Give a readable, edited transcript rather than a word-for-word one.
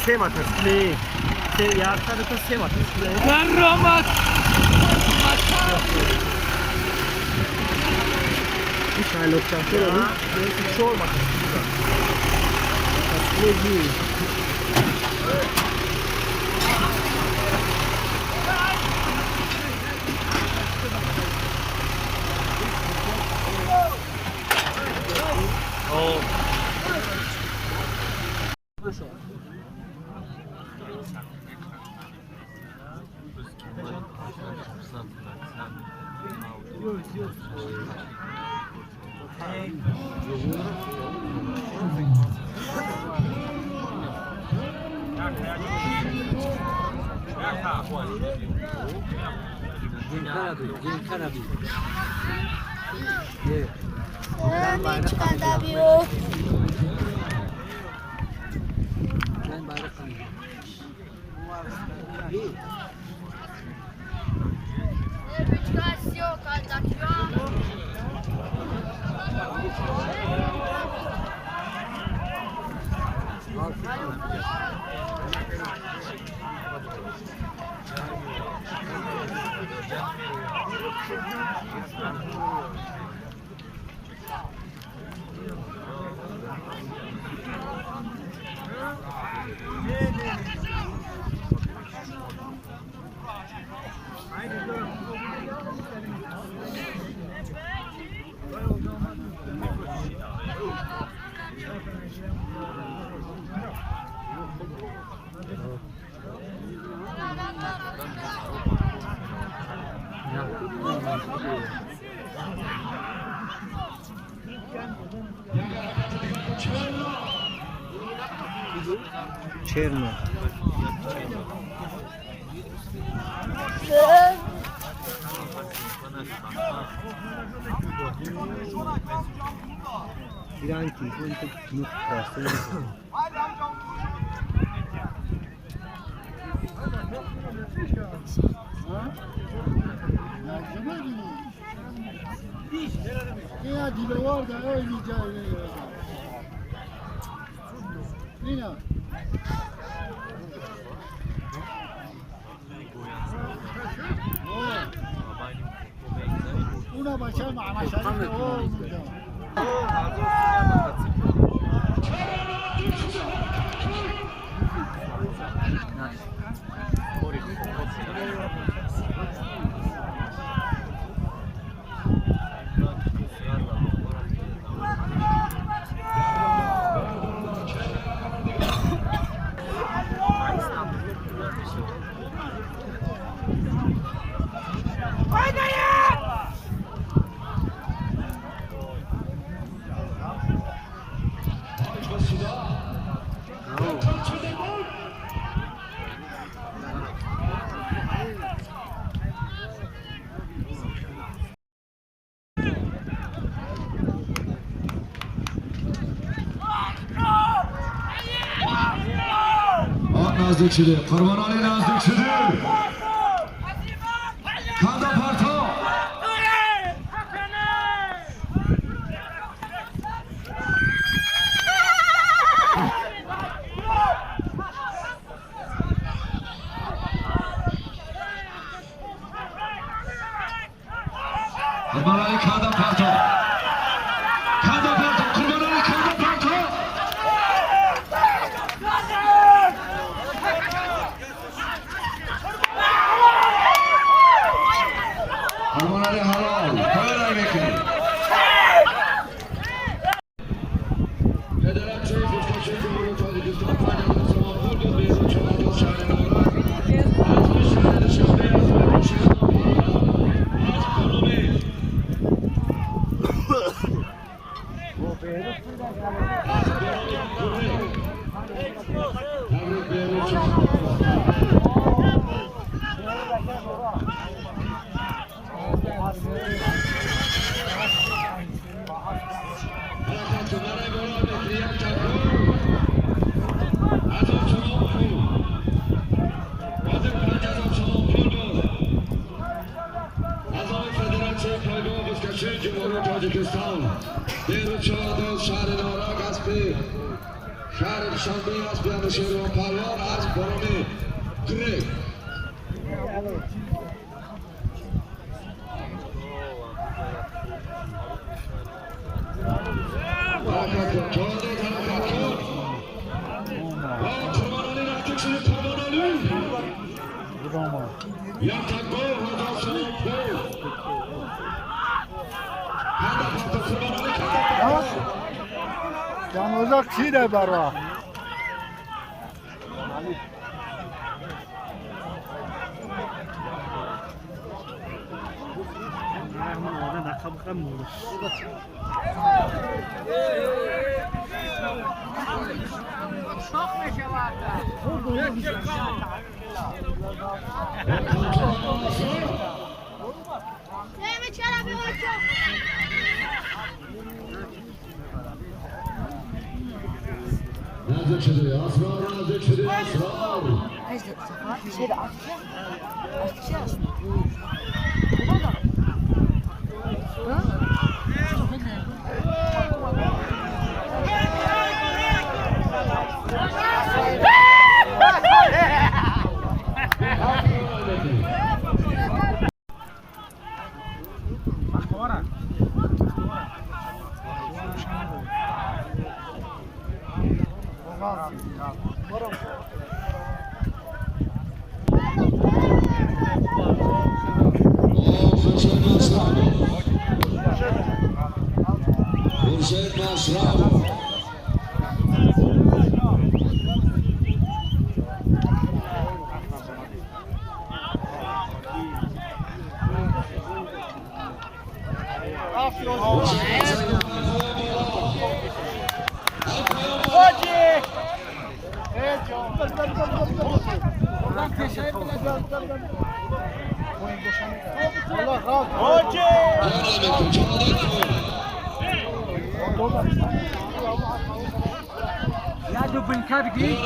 Се мотоцикли. Се яксаду се мотоцикли. Каромат! Чор мотоцикл. Мотоцикли. Черно. Иранки, Наздик шуде, Қурбоналӣ наздик шуде. Канда парто. Қурбоналӣ канда парто. Канда парто, Қурбоналӣ канда парто. Қурбоналӣ ҳалол, поёнай мекунем. Федератсияи бузкашии Ҷумҳурии Тоҷикистон 5000 сомон пул дод берун шавад аз шаҳри Норак. Аз шаҳри Душанбе, аз аз Кулуби. Табрик берун шавад. Тоҷикистон берун шавад аз шаҳри Норак, аз шаҳри درخشنده است بیان پهلوان از باران گرگ. حرکت کن، جاده حرکت کن. قربان علی نزدیک شده، قربان علی. یک تک گل و دو گل. قربان علی. جنازه کی ده برا؟ نزدیک شده اسرار، نزدیک شده اسرار. حسین مصرف. یا دو بنکا بگی.